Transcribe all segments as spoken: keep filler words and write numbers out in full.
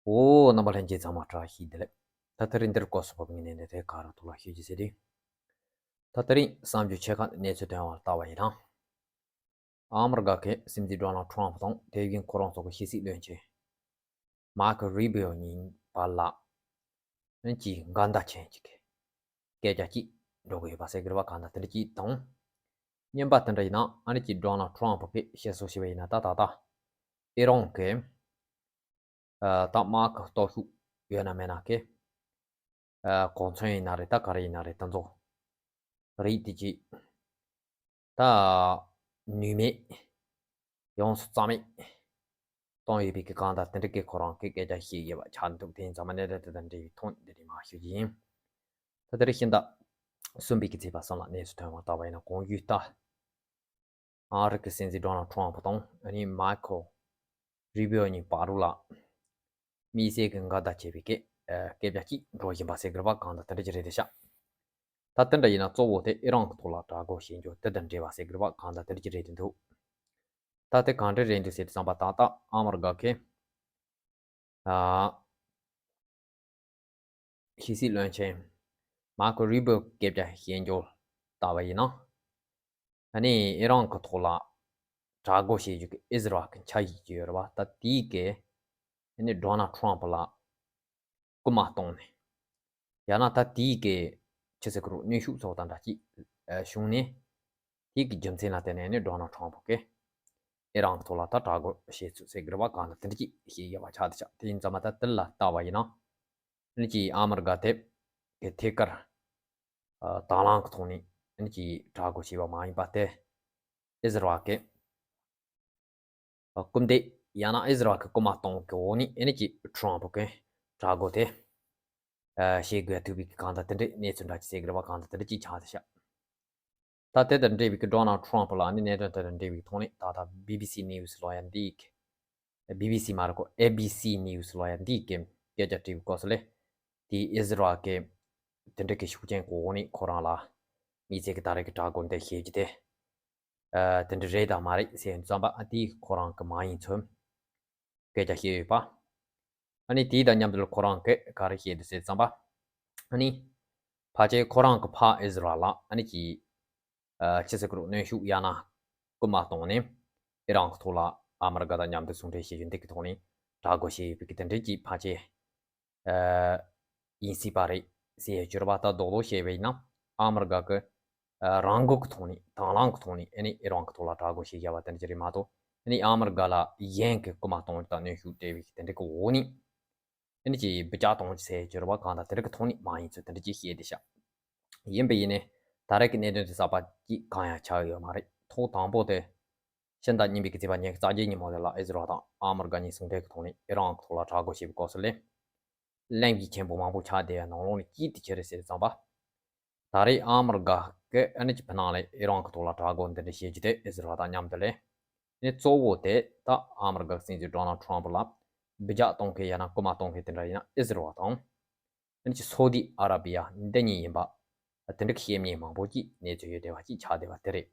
འོ། རྣམ་པ་ལྷན་རྒྱས་ཚང་མ་བཀྲ་ཤིས་བདེ་ལེགས། ད་དེ་རིང་འདིར་སྐོར་སོགས་ཕབ་ངེས་ནས་དེ་ག་ར་ཐུགས་ལ་ཞུ་རྒྱུ་ཟེར་ཏེ། ད་དེ་རིང་གསར་འགྱུར་ཆེ་ཁག་གནས་ཚུལ་ཐོན་པར་བལྟ་བ་ཡིན་ན། ཨ་མི་རི་ཀ་གི་སྲིད་འཛིན་ཌོ་ནལ་ཊམ་ཕུ་དང་དེ་བཞིན་ཁོ་རང་ཚོ་གི་ཕྱི་སྲིད་བློན་ཆེན་མར་ཁོ་རུ་བྷི་ཡོ་གཉིས་བར་ལ་ཨ་ནི་ཅིག་འགལ་ཟླ་ཆེན་ཅིག་གི་སྐད་ཆ་ཅིག་འགྲོ་གི་ཡོད་པ་ཟེར་གི་རེད་པ། གང་ལྟར་དེ་འདྲ་ཅིག་དང་། གཉིས་པ་དེ་འདྲ་ཡིན་ན་ཨ་ནི་ཅིག་ཌོ་ནལ་ཊམ་ཕུ་གིས་བཤད་སྲོལ་བྱས་པ་ཡིན་ན། ད་ད་ལྟ་ཨི་རན་གི་ཨ་ད་དམག་གི་སྟོབས་ཤུགས་ཡོད་ན་མེད་ན་གི་ཨ་གོ་མཚོན་ཡིན་ན་རེད། ད་ག་རེ་ཡིན་ན་རེད། ད་ཚོ་རིགས་དེ་ཅིག་ད་ནུས་མེད་ཡོངས་སུ་རྩ་མེད་གཏོང་ཡོད་པའི་གི་གང་ལྟར་དེ་འདྲ་གི་ཁོ་རང་གི་སྐད་ཆ་བཤད་ཡོད་པ་ཆགས་འདུག་དེ་ཡིན་ཙང་མ་གནད་དོན་དེ་དང་འབྲེལ་བའི་ཐོག་འདི་རིགས་མར་ཞུ་རྒྱུ་ཡིན། ད་དེ་རིང་ཕྱི་ཟླ་གསུམ་པའི་གི་ཚེས་པ་གསུམ་ལ་གནས་ཚུལ་ཐོན་པར་བལྟ་བ་ཡིན་ན། གོང་ཞུས་ལྟར་ཨ་རི་གི་སྲིད་འཛིན་ཌོ་ནལ་ཊམ་ཕུ་དང་ཨ་ནི་མར་ཁོ་རུ་བྷི་ཡོ་གཉིས་བར་ལ་དམིགས་བསལ་གྱི་འགལ་ཟླ་ཆེ་བའི་སྐད་ཨ་སྐད་ཆ་གཅིག་འགྲོ་བཞིན་པ་ཟེར་གི་རེད་པ། གང་ལྟར་དེ་འདྲ་ཅིག་རེད་དེ་ཤག་ད་དེ་འདྲ་ཡིན་ན་གཙོ་བོ་དེ་ཨི་རན་གྱི་ཐོག་ལ་དྲག་རྒོལ་བྱེད་རྒྱུ་དེ་དང་འབྲེལ་བ་ཟེར་གི་རེད་པ། གང་ལྟར་དེ་འདྲ་ཅིག་རེད་དེ་འདུག་ད་དེ་གང་འདྲ་རེད་འདུག་ཟེར་དུས་ཙམ་པ། ད་ལྟ་ཨ་མི་རི་ཀ་གི་ཨ་ཕྱི་སྲིད་བློན་ཆེན་མར་ཁོ་རུ་བྷི་ཡོ་སྐད་ཆ་བཤད་རྒྱུ་ལྟ་བ་ཡིན་ན། ཨ་ནི་ཨི་རན་གྱི་ཐོག་ལ་དྲག་རྒོལ་བྱེད་རྒྱུ་གི་ཨི་ཟི་རལ་གྱི་འཆར་གཞི་ཅིག་ཡོད་རེད་པ། ད་དེའི་གི་ཨ་ནི་ཌོ་ནལ་ཊམ་ཕུ་ལ་སྐུལ་མ་བཏང་ནས། ཡང་ན་ད་དེའི་གི་ཆི་ཟེར་གི་རེད། གནོན་ཤུགས་ཚོགས་དང་འདྲ་ཅིག་ཨ་བྱུང་ནས། དེའི་གི་རྒྱུ་མཚན་ལ་བརྟེན་ནས་ནི་ཌོ་ནལ་ཊམ་ཕུ་གིས་ཨི་རན་གྱི་ཐོག་ལ་ད་དྲག་རྒོལ་བྱེད་ཚུལ་ཟེར་གི་རེད་པ། གང་ལྟར་དེ་འདྲ་ཅིག་བཤད་ཡོད་པ་ཆགས་དེ་ཤག་དེ་ཡིན་ཙང་མ་ད་དེ་ལ་བལྟ་བ་ཡིན་ན། ཨ་ནི་ཅིག་ཨ་མི་རི་ཀ་དེ་གི་ཐད་ཀར་ཨ་དང་བླངས་ཀྱི་ཐོག་ནས་ཨ་ནི་ཅིག་དྲག་རྒོལ་བྱས་པ་མ་ཡིན་པ་དེ། ཨི་ཟི་རལ་གྱི་ཨ་སྐུལ་འདེད། ཡང་ན་ཨི་ཟི་རལ་གྱི་སྐུལ་མ་གཏོང་གི་འོག་ནས་ཨ་ནི་ཅིག་ཊམ་ཕུ་གིས་དྲག་རྒོལ་དེ་ཨ་བྱེད་དགོས་ཐུག་པའི་གི་གང་ལྟར་དེ་འདྲའི་གནས་ཚུལ་འདྲ་ཅིག་ཟེར་གི་རེད་པ། གང་ལྟར་དེ་འདྲ་ཅིག་ཆགས་བསྡད་ཤག་ད་དེ་དང་འབྲེལ་བའི་གི་ཌོ་ནལ་ཊམ་ཕུ་ལ་ཨ་ནི་གནད་དོན་དེ་དང་འབྲེལ་བའི་གི་ཐོག་ནས་ད་ལྟ་བི་བི་སི་ནིའུ་སི་ལོ་ཡ་འདིའི་གི་བི་བི་སི་མ་རེད་ཁོ། ཨེ་བི་སི་ནིའུ་སི་ལོ་ཡ་འདིའི་གི་སྐད་ཆ་དྲིས་པའི་སྐབས་སུ་ལས། དེ་ཨི་ཟི་རལ་གྱི་དེ་འདྲ་གི་ཤུགས་རྐྱེན་གི་འོག་ནས་ཁོ་རང་ལ་དམིགས་བསལ་གྱི་ད་རེས་ཀྱི་དྲག་རྒོལ་འདི་བྱེད་རྒྱུ་དེ་ཨ་དེ་འདྲ་རེད་དང་མ་རེད་ཟེར་ཙམ་པ། ཨ་དེ་ཁོ་རང་གི་མ་ཡིན་ཚུལ་སྐད་ཆ་བཤད་ཡོད་པ། ཨ་ནི་དེ་དང་མཉམ་དུ་ཁོ་རང་གིས་ག་རེ་བཤད་འདུག་ཟེར་ཙམ་པ། ཨ་ནི་ཕལ་ཆེར་ཁོ་རང་གི་ཕར་ཨི་ཟི་རལ་ལ་ཨ་ནི་ཅིག་ཨ་ཕྱི་སྲིད་ཀྱི་གནོན་ཤུགས་ཡང་ན་སྐུལ་མ་བཏང་ནས་ཨི་རན་གྱི་ཐོག་ལ་ཨ་མི་རི་ཀ་དང་མཉམ་དུ་ཟུང་འབྲེལ་བྱེད་རྒྱུ་འདི་གི་ཐོག་ནས་དྲག་རྒོལ་བྱེད་ཡོད་པའི་གི་དེ་འདྲའི་ཅིག་ཕལ་ཆེར་ཨ་ཡིན་སྲིད་པ་རེད་ཟེར་ཡོད་རེད་པ། ད་རྡོག་རྡོག་བཤད་པ་ཡིན་ན། ཨ་མི་རི་ཀ་གི་ཨ་རང་འགུལ་གྱི་ཐོག་ནས་དང་བླངས་ཀྱི་ཐོག་ནས་ཨ་ནི་ཨི་རན་གྱི་ཐོག་ལ་དྲག་རྒོལ་བྱེད་བཞག་པ་དེ་འདྲ་ཅིག་རེད་མ་གཏོགས། ཨ་ནི་ཨ་མི་རི་ཀ་ལ་གཞན་གྱི་སྐུལ་མ་གཏོང་རྒྱུ་དང་གནོན་ཤུགས་སྤྲད་པའི་གི་དེ་འདྲ་གི་འོག་ནས་ཨ་ནི་ཅིག་འབུད་རྒྱག་གཏོང་རྒྱུ་ཟེར་ཡོད་རེད་པ། གང་ལྟར་དེ་འདྲ་གི་ཐོག་ནས་མ་ཡིན་ཚུལ་དེ་འདྲ་ཅིག་བཤད་བསྡད་ཤག་ཡིན་པ་ཡིན་ནའི་ད་རེས་ཀྱི་གནད་དོན་དེ་གསར་པ་ཅིག་གང་ཡང་ཆགས་ཡོད་མ་རེད། ཐོག་དང་པོ་དེ་ཕྱི་ཟླ་གཉིས་པའི་གི་ཚེས་པ་ཉི་ཤུ་རྩ་བརྒྱད་ཉིན་མོ་དེ་ལ་ཨི་ཟི་རལ་དང་ཨ་མི་རི་ཀ་གཉིས་ཟུང་འབྲེལ་གྱི་ཐོག་ནས་ཨི་རན་གྱི་ཐོག་ལ་དྲག་རྒོལ་བྱས་པའི་སྐབས་སུ་ལས། གླེང་གཞི་ཆེན་པོ་མང་པོ་ཆགས་བསྡད་པའི་ནང་ལོགས་ནས་གཅིག་དེ་ཆི་རེད་ཟེར་ཙམ་པ། ད་རེས་ཨ་མི་རི་ཀ་གིས་ཨ་ནི་ཅིག་ཕྱི་ནང་ལ་ཨི་རན་གྱི་ཐོག་ལ་དྲག་རྒོལ་འདི་འདྲ་བྱེད་རྒྱུ་དེ་ཨི་ཟི་རལ་དང་མཉམ་དུ་ལས། ཨ་ནི་གཙོ་བོ་དེ་ད་ཨ་མི་རི་ཀ་གི་སྲིད་འཛིན་ཌོ་ནལ་ཊམ་ཕུ་ལ་འབུད་རྒྱག་གཏོང་མཁན་ཡང་ན་སྐུལ་མ་གཏོང་མཁན་དེ་འདྲ་ཡིན་ན་ཨི་ཟི་རལ་དང་། ཨ་ནི་ཅིག་སོ་ཏི་ཨ་ར་བི་ཡ་འདི་གཉིས་ཡིན་པ། དེ་འདྲ་གི་བཤད་མཁན་མང་པོ་ཅིག་གནས་ཚུལ་ཡོད་བསྡད་པ་ཅིག་ཆགས་བསྡད་པ་དེ་རེད།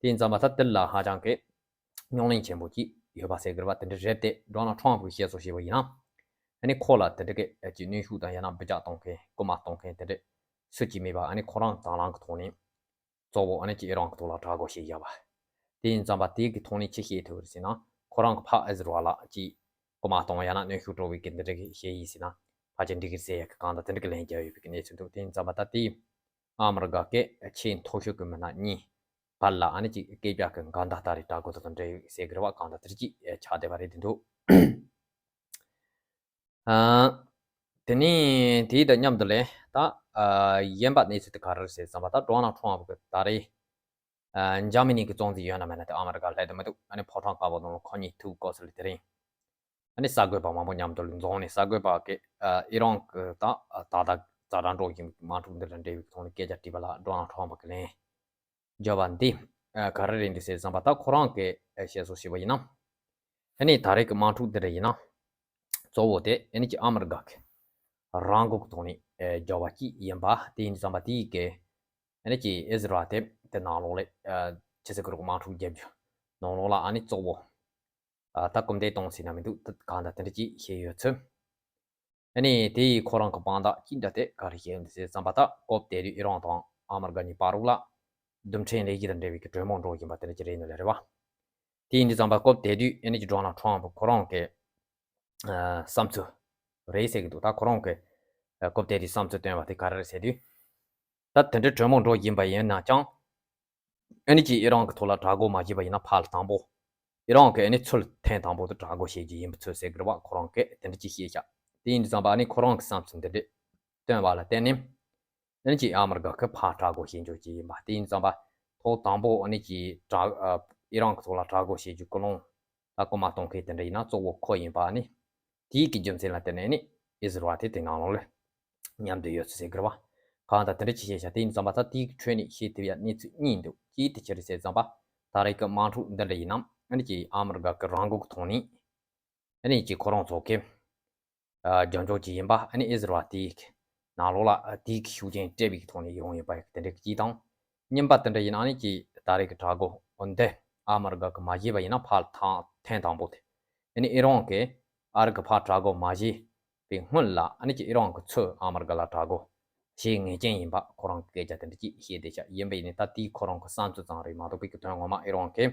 དེ་ཡིན་ཙང་མ་ད་དེ་ལ་ཧ་ཅང་གི་རྙོག་གླེང་ཆེན་པོ་ཅིག་ཡོད་པ་ཟེར་གི་རེད་པ། དེ་འདྲ་རེད་དེ། ཌོ་ནལ་ཊམ་ཕུ་གིས་བཤད་སྲོལ་བྱས་པ་ཡིན་ན། ཨ་ནི་ཁོ་ལ་དེ་འདྲ་གི་ཨ་ཅིག་གནོན་ཤུགས་དང་ཡང་ན་འབུད་རྒྱག་གཏོང་མཁན་སྐུལ་མ་གཏོང་མཁན་དེ་འདྲ་སུ་གཅིག་མེད་པ། ཨ་ནི་ཁོ་རང་དང་བླངས་ཀྱི་ཐོག་ནས་གཙོ་བོ་ཨ་ནི་ཅིག་ཨི་རན་གྱི་ཐོག་ལ་དྲག་རྒོལ་བྱེད་བཞག་པ། དེ་ཡིན་ཙང་མ་དེ་གི་ཐོག་ནས་ཅི་བཤད་ཐུབ་རེད་ཟེར་ན། ཁོ་རང་གི་ཕར་ཨི་ཟི་རལ་ལ་ཅིག་སྐུལ་མ་གཏོང་ཡང་ན་གནོན་ཤུགས་སྤྲོད་པའི་གི་འདི་འདྲ་གི་བཤད་ཡིན་ཟེར་ན། ཕལ་ཆེར་འགྲིག་གི་རེད་ཟེར་ཡག་གི་གང་ལྟར་དེ་འདྲ་གི་ལན་རྒྱག་ཡོད་པའི་གི་གནས་ཚུལ་འདུག་དེ་ཡིན་ཙང་མ་ད་དེ་ཨ་མི་རི་ཀ་གི་ཆེས་མཐོ་ཤོས་ཀྱི་མི་སྣ་གཉིས་བར་ལ་ཨ་ནི་ཅིག་སྐད་རྒྱག་གི་འགལ་ཟླ་ལྟ་རེ་དྲག་རྒོལ་དང་འབྲེལ་ཡོད་ཟེར་གི་རེད་པ། གང་ལྟར་དེ་འདྲ་ཅིག་ཆགས་བསྡད་པ་རེད་དེ་འདུག་ཨ། དེ་ནས་དེའི་དང་མཉམ་དུ་ལས་ད་ཨ་གཞན་པ་གནས་ཚུལ་དེ་ག་རེ་རེད་ཟེར་ཙམ་པ། ད་ཌོ་ནལ་ཊམ་ཕུ་གིས་ད་རེས་ཨ་འཇར་མ་ནི་གི་གཙོ་འཛིན་ཡོད་ན་མེད་ན་དེ་ཨ་མི་རི་ཀ་སླེབས་བསྡད་མི་འདུག་ཨ་ནི་ཕོ་བྲང་དཀར་པོ་ནང་ལ་ཁོ་གཉིས་ཐུག་སྐབས་སུ་ལ་དེ་རིང་ཨ་ནི་གསར་འགོད་པ་མང་པོ་མཉམ་དུ་ལ་འཛོམས་ནས། གསར་འགོད་པ་གིས་ཨ་ཨི་རན་གྱི་ད་ད་ལྟ་ཛ་དྲག་འགྲོ་བཞིན་པའི་དམག་འཁྲུག་འདི་དང་འབྲེལ་བའི་ཐོག་ནས་སྐད་ཆ་དྲིས་པ་ལ་ཌོ་ནལ་ཊམ་ཕུ་གིས་ལན་བརྒྱབ་པ་འདི་ཨ་ག་རེ་རེད་འདུག་ཟེར་ཙམ་པ། ད་ཁོ་རང་གིས་ཨ་བཤད་སྲོལ་བྱས་པ་ཡིན་ན། ཨ་ནི་ད་རེས་ཀྱི་དམག་འཁྲུག་འདི་འདྲ་ཡིན་ན། གཙོ་བོ་དེ་ཨ་ནི་ཅིག་ཨ་མི་རི་ཀ་གི་རང་འགུལ་གྱི་ཐོག་ནས་ཨེ་བརྒྱབ་པ་ཅིག་ཡིན་པ། དེ་ཡིན་ཙང་མ་དེའི་གི་ཨ་ནི་ཅིག་ཨི་ཟི་རལ་དེ་དེ་ནང་ལོགས་ལ་ཨ་ཕྱི་སྲིད་ཀྱི་རོགས་དམག་འཁྲུག་བརྒྱབ་རྒྱུ་ནང་ལོགས་ལ་ཨ་ནི་གཙོ་བོ་ཨ་ད་སྐུལ་འདེད་གཏོང་ཟེར་ན་མི་འདུག་ད་གང་ལྟར་དེ་འདྲ་ཅིག་བཤད་ཡོད་ཚུལ་ ཨ་ནི་དེ་ཡི་ཁོ་རང་གི་དཔང་རྟགས་ཅི་འདྲ་དེ་ག་རེ་བཤད་ཡོད་ཟེར་ཙམ་པ། ད་སྐབས་དེ་དུས་ཨི་རན་དང་ཨ་མི་རི་ཀ་གཉིས་བར་རོགས་ལ་རྡུལ་ཕྲན་ལས་གཞི་དང་འབྲེལ་བའི་གི་གྲོས་མོལ་འགྲོ་བཞིན་པ་དེ་འདྲ་ཅིག་རེད་ནི་ལས་རེད་བ། དེ་ཡིན་དུས་ཙམ་པ་སྐབས་དེ་དུས་ཨ་ནི་ཅིག་ཌོ་ནལ་ཊམ་ཕ་ཁོ་རང་གི་ཨ་བསམ་ཚུལ་རེད་ཟེར་གི་འདུག་ད་ཁོ་རང་གི་ཨ་སྐབས་དེ་དུས་བསམ་ཚུལ་བཏོན་པ་དེ་ག་རེ་རེད་ཟེར་དུས། ད་དེ་འདྲའི་གྲོས་མོལ་འགྲོ་བཞིན་པ་ཡིན་ན་ཀྱང་། ཨ་ནི་ཅིག་ཨི་རན་གྱི་ཐོག་ལ་དྲག་རྒོལ་མ་བྱས་པ་ཡིན་ན་ཕར་ལ་དང་པོ། ཨི་རན་གྱི་ཨ་ནི་ཚུར་ཐེངས་དང་པོ་དེ་དྲག་རྒོལ་བྱེད་རྒྱུ་ཡིན་པའི་ཚུལ་ཟེར་གི་རེད་བ། ཁོ་རང་གིས་དེ་འདྲ་ཅིག་བཤད་ཤག་དེ་ཡིན་དུས་ཙམ་པ་ཨ་ནི་ཁོ་རང་གི་བསམ་ཚུལ་འདི་འདྲ་བཏོན་པ་ལ་བརྟེན་ནས། ཨ་ནི་ཅིག་ཨ་མི་རི་ཀ་གིས་ཕར་དྲག་རྒོལ་བྱེད་འཇོག་གི་ཡིན་པ། དེ་ཡིན་དུས་ཙམ་པ་ཐོག་དང་པོ་ཨ་ནི་ཅིག་དྲག་ཨ་ཨི་རན་གྱི་ཐོག་ལ་དྲག་རྒོལ་བྱེད་རྒྱུ་ཀུན་སློང་ད་སྐུལ་མ་གཏོང་མཁན་དེ་འདྲ་ཡིན་ན་གཙོ་བོ་ཁོ་ཡིན་པ་ཨ་ནི། དེའི་གི་རྒྱུ་མཚན་ལ་བརྟེན་ནས་ནི་ཨི་ཟི་རལ་དེ་དེ་ནང་ལོགས་ལ་མཉམ་དུ་ཡོད་ཚུལ་ཟེར་གི་རེད་བ། གང་ལྟར་དེ་འདྲ་ཅིག་བཤད་ཤག་དེ་ཡིན་དུས་ཙམ་པ་ད་དེའི་གི་ཁྲོད་ནས་བཤད་ཐུབ་ཡ་གནས་ཚུལ་གཉིས་འདུག་གཅིག་དེ་ཅི་རེད་ཟེར་ཙམ་པ། ད་རེས་ཀྱི་དམག་འཁྲུག་འདི་འདྲ་ཡིན་ནམ་ཨ་ནི་ཅིག་ཨ་མི་རི་ཀ་གི་རང་འགུལ་གྱི་ཐོག་ནས་ཨ་ནི་ཅིག་ཁོ་རང་ཚོ་གི་ཨ་རྒྱབ་སྐྱོར་ཅིག་ཡིན་པ། ཨ་ནི་ཨི་ཟི་རལ་དེའི་གི་ནང་ལོགས་ལ་དེའི་གི་ཤུགས་རྐྱེན་སྤྲད་པའི་གི་ཐོག་ནས་ཡོང་ཡོད་པ་དེ་འདྲ་གཅིག་དང་། གཉིས་པ་དེ་འདྲ་ཡིན་ན་ཨ་ནི་ཅིག་ད་རེས་ཀྱི་དྲག་རྒོལ་འོ་འདི་ཨ་མི་རི་ཀ་གིས་མ་བྱས་པ་ཡིན་ན་ཕར་ཐང་ཐེངས་དང་པོ་དེ། ཨ་ནི་ཨི་རན་གྱིས་ཨ་རི་གི་ཕར་དྲག་རྒོལ་མ་བྱས་པའི་སྔོན་ལ་ཨ་ནི་ཅིག་ཨི་རན་གྱིས་ཚུར་ཨ་མི་རི་ཀ་ལ་དྲག་རྒོལ་བྱེད་ངེས་ཅན་ཡིན་པ་ཁོ་རང་གི་སྐད་ཆ་དེ་འདྲ་ཅིག་བཤད་བསྡད་ཤག་ཡིན་པ་ཡིན་ནའི་ད་དེའི་ཁོ་རང་གི་བསམ་ཚུལ་ཙམ་རེད་མ་གཏོགས་པའི་གི་དོན་ངོ་མ་ཨི་རན་གྱིས་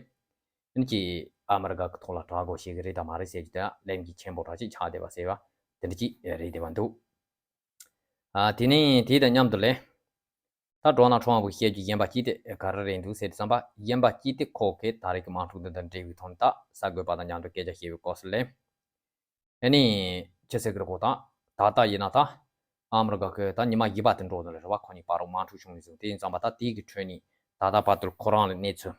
ཨ་ནི་ཅིག་ཨ་མི་རི་ཀ་གི་ཐོག་ལ་དྲག་རྒོལ་བྱེད་གི་རེད་དམ་མ་རེད་ཟེར་རྒྱུ་དེ་ལན་གྱི་ཆེན་པོ་འདྲ་ཅིག་ཆགས་བསྡད་པ་ཟེར་བ་དེ་འདྲ་ཅིག་རེད་བསྡད་པ་འདུག་ཨ་དེ་ནས་དེ་དང་མཉམ་དུ་ལས། ད་ཌོ་ནལ་ཊམ་ཕ་གིས་བཤད་རྒྱུ་གཞན་པ་གཅིག་དེ་ག་རེ་རེད་འདུག་ཟེར་དུས་ཙམ་པ། གཞན་པ་གཅིག་དེ་ཁོ་གིས་ད་རེས་ཀྱི་དམག་འཁྲུག་འདི་དང་འབྲེལ་བའི་ཐོག་ནས་ད་གསར་འགོད་པ་དང་མཉམ་དུ་སྐད་ཆ་བཤད་པའི་སྐབས་སུ་ལས། ཨ་ནི་ཅི་ཟེར་གི་རེད་གོ་ད། ད་ལྟ་ཡིན་ན་ད་ཨ་མི་རི་ཀ་གི་ད་ཉི་མ་བཞི་པ་དེ་འགྲོ་འདུག་ལ་རེད་བ། ཁོ་གཉིས་བར་རུ་དམག་འཁྲུག་བྱུང་ནས་བཟུང་། དེ་ཡིན་ཙམ་པ་ད་དེའི་གི་ཁྲོད་ནས་ད་ལྟ་བར་དུ་ཁོ་རང་ལ་གནས་ཚུལ་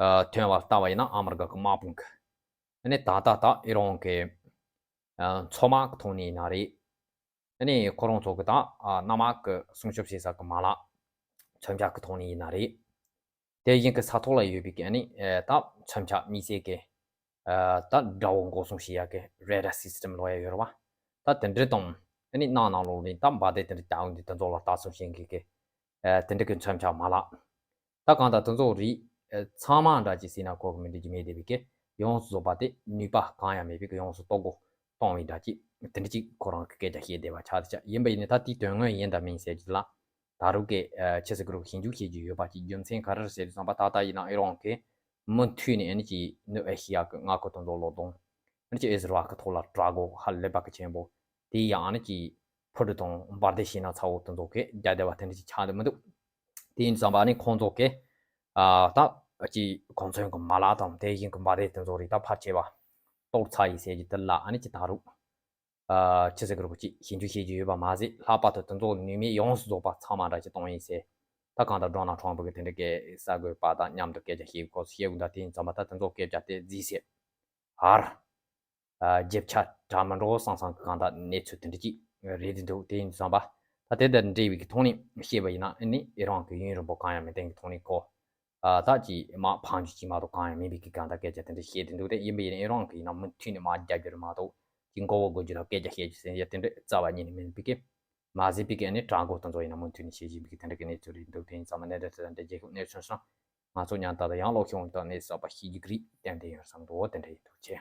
ཨ་ཐོན་པ་ལྟ་བ་ཡིན་ན་ཨ་མི་རི་ཀ་གི་དམག་དཔུང་གི་ཨ་ནི་ད་ལྟ་ད་ཨི་རན་གི་ཨ་མཚོ་དམག་གི་ཐོག་ནས་ཡིན་ན་རེད། ཨ་ནི་ཁོ་རང་ཚོ་གི་ད་ཨ་གནམ་དམག་གི་སྲུང་སྐྱོབ་བྱེད་ས་གི་མ་ལག་མཚོན་ཆ་གི་ཐོག་ནས་ཡིན་ན་རེད། དེ་བཞིན་གི་ས་ཐོག་ལ་ཡོད་པའི་གི་ཨ་ནི་ཨ་ད་མཚོན་ཆ་དམིགས་བསལ་གི་ཨ་ད་དགྲ་བོ་འགོག་སྲུང་བྱེད་ཡ་གི་རེ་ཌར་སིས་ཊམ་ལབ་ཡ་ཡོད་རེད་བ། ད་དེ་འདྲ་དང་ཨ་ནི་ནང་ནང་ལོགས་ནས་ད་འབར་མདེལ་དེ་འདྲ་རྒྱག་འོང་དུས་དེ་ཚོ་ལ་ལྟ་སྲུང་བྱེད་མཁན་གི་ཨ་དེ་འདྲ་གི་མཚོན་ཆ་མ་ལག་ད་གང་ལྟར་དེ་ཚོ་རིགས་ཨ་ཚང་མ་འདྲ་ཅིག་ཟེར་ན་གོ་གི་མི་འདུག་རྒྱུ་མེད་བསྡད་པའི་གི་ཡོངས་སུ་རྫོགས་པ་དེ་ནུས་པ་གང་ཡང་མེད་པའི་གི་ཡོངས་སུ་ལྟོ་གོས་གཏོང་བའི་འདྲ་ཅིག་དེ་འདྲ་ཅིག་ཁོ་རང་གི་སྐད་ཆ་བཤད་བསྡད་པ་ཆགས་བསྡད་ཤག་ཡིན་པ་ཡིན་ནའི་ད་དེའི་དོན་དངོས་ཡིན་དང་མིན་ཟེར་རྒྱུ་ལ་ད་རུང་གི་ཨ་ཆི་ཟེར་གི་རུ་ཞིབ་འཇུག་བྱེད་རྒྱུ་ཡོད་པ་ཅིག་རྒྱུ་མཚན་ག་རེ་རེད་ཟེར་དུས་ཙམ་པ། ད་ལྟ་ཡིན་ན་ཨི་རན་གི་མུ་མཐུད་ནས་ཨ་ནི་ཅིག་ནུབ་ཨེ་ཤི་ཡ་གི་མངའ་ཁུལ་དེ་ཚོ་ལོག་དང་ཨ་ནི་ཅིག་ཨི་ཟི་རལ་གི་ཐོག་ལ་དྲག་རྒོལ་ཧ་ལས་པ་གི་ཆེན་པོ་དེ་ཡང་ཨ་ནི་ཅིག་ཕུ་དུ་དང་འབར་མདེལ་ཞེད་སྣང་ཚ་བོ་དེ་ཚོ་གི་རྒྱག་བསྡད་པ་དེ་འདྲ་ཅིག་ཆགས་བསྡད་མི་འདུག་དེ་ཡིན་ཙམ་པ་ཨ་ནི་ཁོང་ཚོ་གི་ཨ་ད་ཅིག་གོ་མཚོན་གི་མ་ལག་དང་དེ་བཞིན་གི་འབར་མདེལ་དེ་ཚོ་རིགས་ད་ཕལ་ཆེ་བ་གཏོར་ཚར་ཡིན་ཟེར་གྱི་དེ་ལ་ཨ་ནི་ཅིག་ད་རུང་ཨ་ཆི་ཟེར་གི་རུ་ཅིག་ཞིབ་འཇུག་བྱེད་རྒྱུ་ཡོད་པ་མ་ཟད། ལྷག་པར་དུ་དེ་ཚོ་ནུས་མེད་ཡོངས་སུ་རྫོགས་པ་ཚང་མ་འདྲ་ཅིག་གཏོང་ཡིན་ཟེར། ད་གང་ལྟར་ཌོ་ནལ་ཊམ་ཕ་གི་དེ་འདྲ་གི་གསར་འགོད་པ་དང་མཉམ་དུ་སྐད་ཆ་བཤད་དགོས་འདུག་དེ་ཡིན་ཙམ་པ་ད་དེ་ཚོ་སྐད་ཆ་དེ་རྫིས་ཟེར། ཧར། ཨ་རྒྱབ་ཆ་དྲག་མི་འགྲོ་བསམ་བསམ་གི་གང་ལྟར་གནས་ཚུལ་དེ་འདྲ་ཅིག་རེད་འདུག་དེ་ཡིན་ཙམ་པ་ད་དེ་དང་འབྲེལ་བའི་གི་ཐོག་ནས་བཤད་པ་ཡིན་ན་ཨ་ནི་ཨི་རན་གི་ཡུན་རིང་པོ་གང་ཡང་མི་བསྟན་གི་ཐོག་ནས་ཁོ་ཨ་ད་ཅིག་དམག་འཕང་རྒྱུ་ཅིག་མ་གཏོགས་གང་ཡང་མིན་པའི་གི་གང་ལྟར་སྐད་ཆ་དེ་འདྲ་བཤད་དེ་འདུག་དེ་ཡིན་པ་ཡིན་ན་ཨི་རན་གི་ཡིན་ན་མུ་མཐུད་ནས་དམག་རྒྱག་རྒྱུ་རེད་མ་གཏོགས་ཅིག་མགོ་བོ་སྒུར་རྒྱུ་དང་སྐད་ཆ་བཤད་རྒྱུ་ཟེར་ཡ་དེ་འདྲ་རྩ་བ་ཉིད་ནས་མིན་པའི་གི་མ་ཟད་པའི་གི་ཨ་ནི་དྲག་རྒོལ་དེ་ཚོ་ཡིན་ན་མུ་མཐུད་ནས་བྱེད་བཞིན་པའི་གི་དེ་འདྲ་གི་གནས་ཚུལ་རེད་འདུག་དེ་ཡིན་ཙམ་པ་གནད་དོན་དེ་དང་འབྲེལ་རྒྱལ་ཁབ་གནས་ཚུལ་སོགས་ང་ཚོ་ཉམ་ཐག་དང་ཡང་ལོག་ཤོང་དང་གནས་ཚུལ་གསར་པ་ཤེས་རྒྱུ་གི་རེད། ཏན་ཏན་ཡོད་བསམ་འདུག་དེ་འདྲ་ཡིན་འདུག་ཆེ།